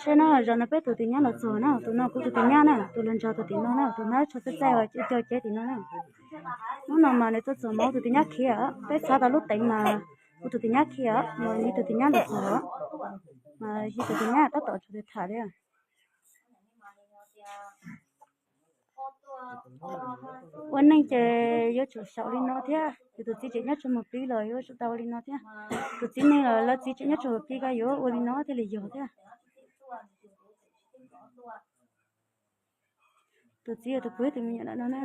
Saib na, zaum no peb tus tis nyab los txog na, tus no kuv tus tis nyab na, tus los nrog tus tim no na, tus hnav tsho txaij txaij uas co cev tim no na. Hnub no mas nws tuaj txog mas tus tis nyab khiav, peb txhab tau lub teev mas kuv tus tis nyab khiav, mas nws tus tis nyab los txog, mas yus tus tis nyab tab tom tso tham li. Ua neej ces yuav tsum xyaum li no thiab, yus tus txiv tseem nyob tsam mus pib los yuav tsum tau ua li no thiab. Tus txiv neej los lawv txiv tseem nyob tsam mus pib ko yuav ua li no thiaj li yog thiab. Tus txiv yog tus pug tus me nyuam ntawm no na.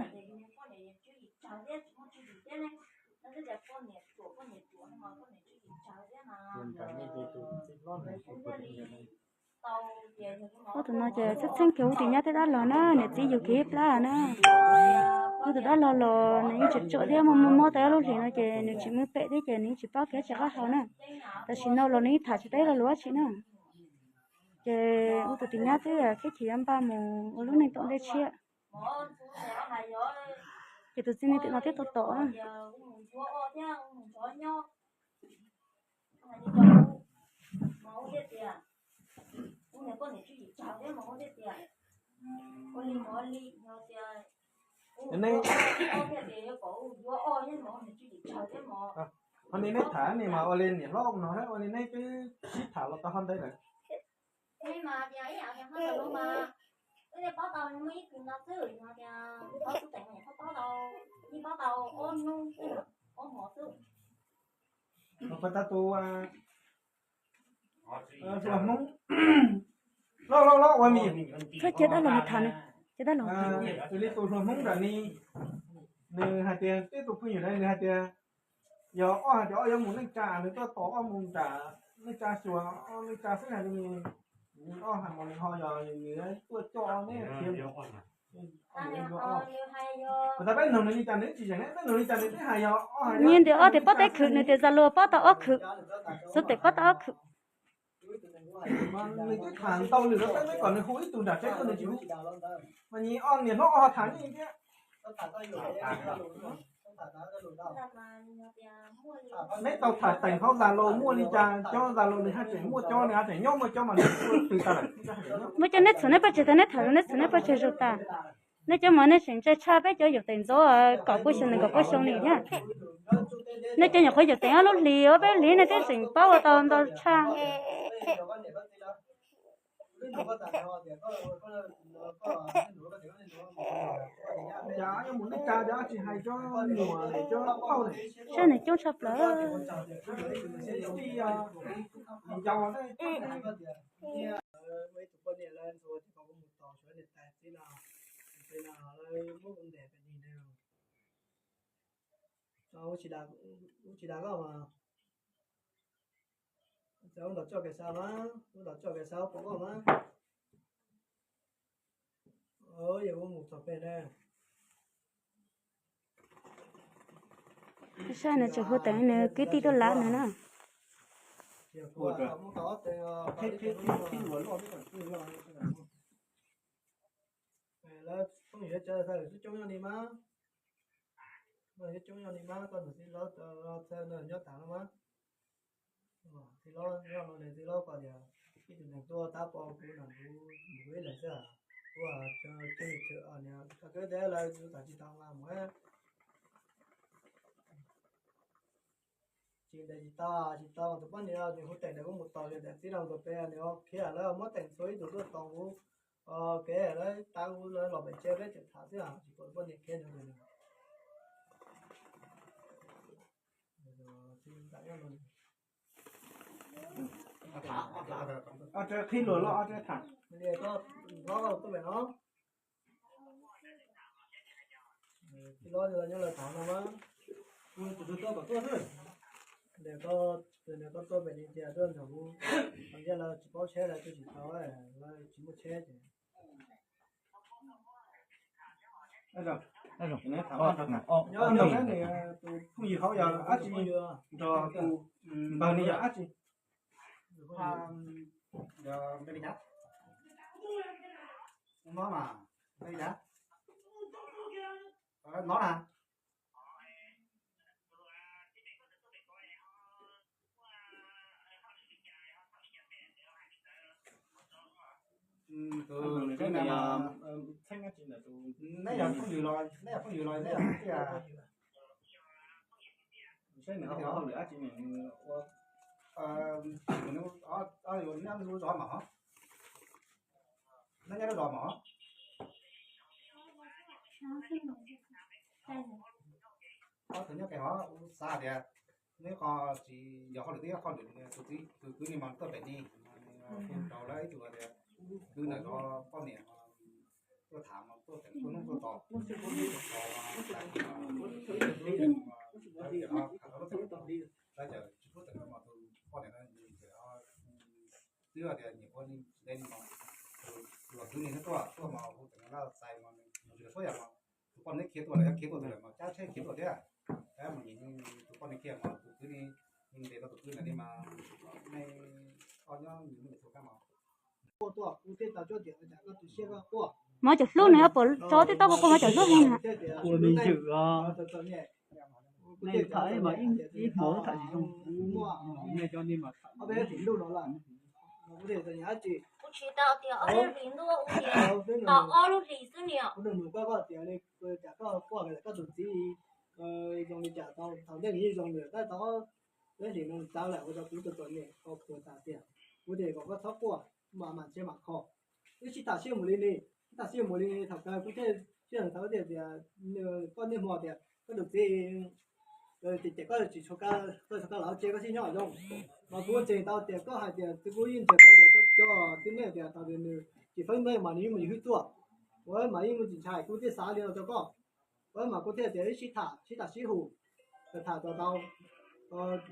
Ob tug no ces txheeb txheeb kiag kuv tus nyab thiab dab laug na, niam txiv yug kiag ib plab na. Kuv tus dab laug los nws yeej tseem tshuav thiab, muaj muaj mob tau ob lub hlis no ces nws tsis muaj pem thiab ces nws yeej tsis paub kiag tsis qab hau na. Tam sim no los nws yeej tham tsis tau ib lo lus dab tsi na. Ces kuv tus tis nyab twb khiav khiav yuav npaj mus ua lub neej tom ntej tshiab. Ces tus txiv neej tim no twb tau tom. Ho neb tham ne mas ua li niam hlob no ua li neb twb sib tham los tau hov ntawd lawm. Puas tas tus hluas Hmoob loj loj loj ua mi? Cia dab laug tham, cia dab laug. Xws li tus hluas Hmoob nram ni, nws hais tias tib tug phooj ywg na nws hais tias yog ob hais tias ob yuav mus neej tsa, nws tuaj tos ob mus nram neej tsa xyuas ob neej tsa xwb hais li, ob hais mas nws ho yog nws tuaj coj ne thiab. Puas tas peb nug nws li cas nws tsis zeem ne, peb nug li cas nws twb hais yog ob hais. Nyias ntias ob tias pob teb khwm, nws tias Zalo pob tau ob khwm, xuv tes pob tau ob khwm. Nws twb tham ntau lwm los peb, peb kom nws hu ib tug nram tsev tuaj nws tsis hu. Mas nyias ob niam hlob ob ho tham nej thiab. Neb tau tham teem hauv Zalo muaj li cas, cov Zalo nws haj tseem muaj cov, nws haj tseem nyob muaj cov mas nws twb tas lawm. Muaj cov neb txhum neb poj tseg tag, neb tham neb txhum neb poj tseg zug tas. Neb cov mas neb tseem ntshai tshaj peb cov yaum teem ntxov kaum pua xyoo nees nkaum pua xyoo li thiab. Neb cov nyuam qhuav yaum teem ob lub hlis ob peb lub hlis nej twb tseem paub ua tau ntau tshaj. Saib nws coob tshaj plaws. Ub tsis dag koj mas, ub nrog coj kev xav mas, ub nrog coj kev xav pom koj mas. Yog ua mus txog pem na. Saib nws tseem hu teem nws kwv tij tuaj lav nws na. Lawv phooj ywg cov xav lawm twb coob yog li mas, coob yog li mas, koj tus txiv hlob txawm nyob tas no mas. Txiv hlob nyob no nws txiv hlob ko tias ib tug neeg tuaj tab pov kuv no kuv ib leeg xwb, kuv cov niam tsev niam thaum kawg tias lawv yus tham tsis tau nqa mus. Tsis ntev tsis tau tsis tau tus poj niam nws hu teem ntawm kuv mus tos nws daim txiv laug tus pem nws khiav lawv muab teem txhua ib tug tuaj tos kuv kev lawv tav kuv lawv los pem tsev peb tseem tham xwb tsis pom tus poj niam khiav nyob tus nws. Ob rab qhib luag loj ob rab tham. Hlob tuaj pem no. Txiv hlob nyob lawv tham no mas. Tus twg tuaj kom tuaj xwb. Tus niam koj tuaj pem ni tias tuaj nrog kuv, ntsia lawv tsis paub tsheb lawv tuaj tsis tau, lawv tsis muaj tsheb ces. Nyob tus phooj ywg hauv yog dab tsi nrog tus npawg ni yog dab tsi? No na. Tus kwv na, neb yog phooj ywg los, neb yog phooj ywg los neb yog kwv tij? Neb nyob lub zos mas hov, neb nyob lub zos mas hov. Ob tug nyob ke hov, xav tias neb qhov tsis yog hauj lwm, twb yog hauj lwm, tus kwv ni mas tuaj pem ni, hu rau lawv ib tug tias kwv ntawm zos poj niam tuaj tham mas tuaj tseem tuaj hnub tuaj tos, tuaj tos tas kis mas lawv tias lawv tsis pub tseem mas tus poj niam no twb tias nyiam ua li tsis ntev no mas tus kwv ni tuaj tuaj mas hu tseem laj xais mas nws tsis suab yam mas tus poj niam khiav tuaj lawm, yog khiav tuaj lawm mas cab tsheb khiav tuaj thiab. Tab mas nyiam tus poj niam kiag mas tus kwv ni, ntes tau tus kwv ntawd li mas nej ob nyob nws me nyuam txhua kab mas. Muab cov hlub nws yuav pom tso tib tau quaj quaj muab cov hlub heev na. Ua me ntxwm os, nej tham mas ib hmo tham tsis zoo, kuv nej cov nej mas tham. Kuv tsis tau tias ob lub hlis ntuj ua tias tau ob lub hlis xwb niam. Koj tus txiv zoo li cas tau thaum ntej nws yeej zoo li tab tau ob lub hlis no txawv lawm ua rau kuv txom txom nyem kho khuav tas tiag. Kuv tias kom koj txhob quaj, mam mam ntshe mam kho. Wb sib tham sib mus li ni, sib tham sib mus li ni thaum kawg kuv thiaj sij hawm tau tias tias koj niaj hmo tias koj tus txiv ces koj tsis tshua, koj tsis tshua koj los tsev koj sib nyob zoo. Mas kuv ntseeg tau tias koj hais tias kuv yeej ntseeg tau tias cov tib neeg tias thaum tias nws tsis feeb meej mas nws yeej muaj yus hwj tuaj. Ua mas yeej muaj tsis ntshai, kuv thiaj xav li no rau koj. Ua mas kuv thiaj tias wb sib tham sib tham sib hum, tham tau tau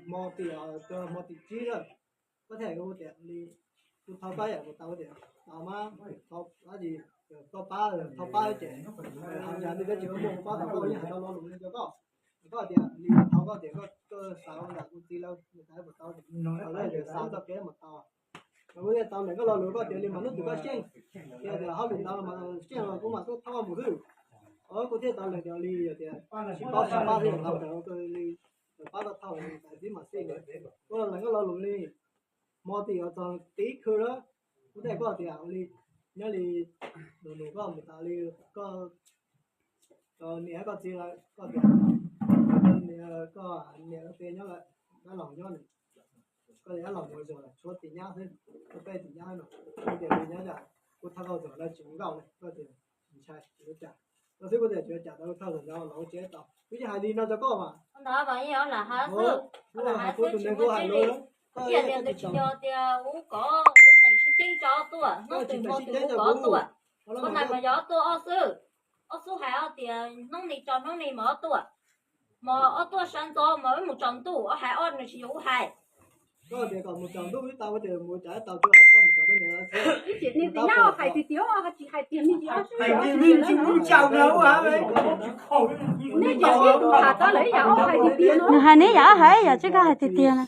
hmo tim, hmo tim tsib lawm. Koj thiaj hais tias li, kuv thov koj yam kuv tau tias tau mas, koj pab, thov pab ces hais tias nej cov tsis muaj kuv pab tau koj yeej hais tau lo lus li rau koj. Koj tias li thov koj tias koj xav ua ntawm kuv txiv lawv nws tas puas tau, lawv tias xav txoj kev mus tau. Kuv thiaj tau lees koj lo lus koj tias li mas hnub twg koj xyeej, tias tias hauj lwm ntawd mas xyeej los kuv mam tuaj thauj koj mus xwb. Kuv thiaj tau lees tias li yog tias tsis paub tsis pab li tau ntawd li, pab koj thauj li tas tib mam xij li. Kuv lees koj lo lus li, hmo tim uas txog tib khw lawm, kuv thiaj koj tias li, nyob li nus nus koj mus tas li, koj niam koj txiv lawm koj tias, koj niam koj txiv nyob lawm, dab laug nyob, koj tias dab laug mus zog lawm tshuav tim nyab xwb, koj peb tim nyab no, kuv tias li nyob yam kuv thauj koj zog lawv tsis mus nkauj li, koj tias tsis ntshai tsis ua cas, koj xwb kuv tias tsis ua cas tau thauj zog los ua tsev tau, kuv yeej hais li no rau koj mas. Ntawd mas yeej lam hais xwb, lam hais xwb tsis muaj tseeb li. Ib yam tias ntawd tsis yog tias ub kom ub teem sib ceeb tso ob tuaj, hnub twg mus twg ub kom ob tuaj. Koj hais mas yog ob tuaj ob xwb, ob xub hais ob tias hnub ni tso hnub ni mas ob tuaj, mas ob tuaj sawv ntxov mas wb mus tsaus ntuj ob hais ob nws tsis yog ub hais. Koj tias kom mus tsaus ntuj wb tau, koj tias mus cas tau, koj mus tsaus ntuj niam. Ib tiam ne tias nyab hais tiag tiag, tsis hais tiag li tias. Nej tias ib tus tham tau lawm ib yam ob hais tiag tiag no. Nws hais neb yam ob hais yam tsis koj hais tiag tiag na.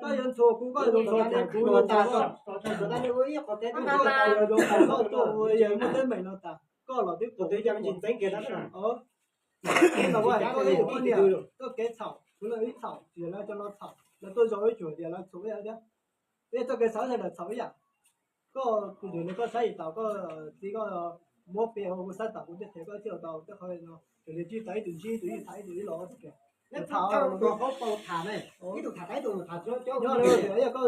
Koj los twb pom, koj kev txhaum kuv los ib txhaum, tsis yog lawv cov no txhaum, lawv tuaj zoo ib cuag tias lawv txhaum ib yam thiab. Peb txoj kev txhaum ib yam, koj tus ntawd koj saib tau koj txiv koj muab pe hauv kuv saib tau kuv thiaj them koj thiaj tau tej qhov no. Tus ntawd tsis tau ib tug ntsib ib tug, ib tham ib tug ib los txog kiag. Neb tham, ib tug tham tas ib tug tham, nyob li tias koj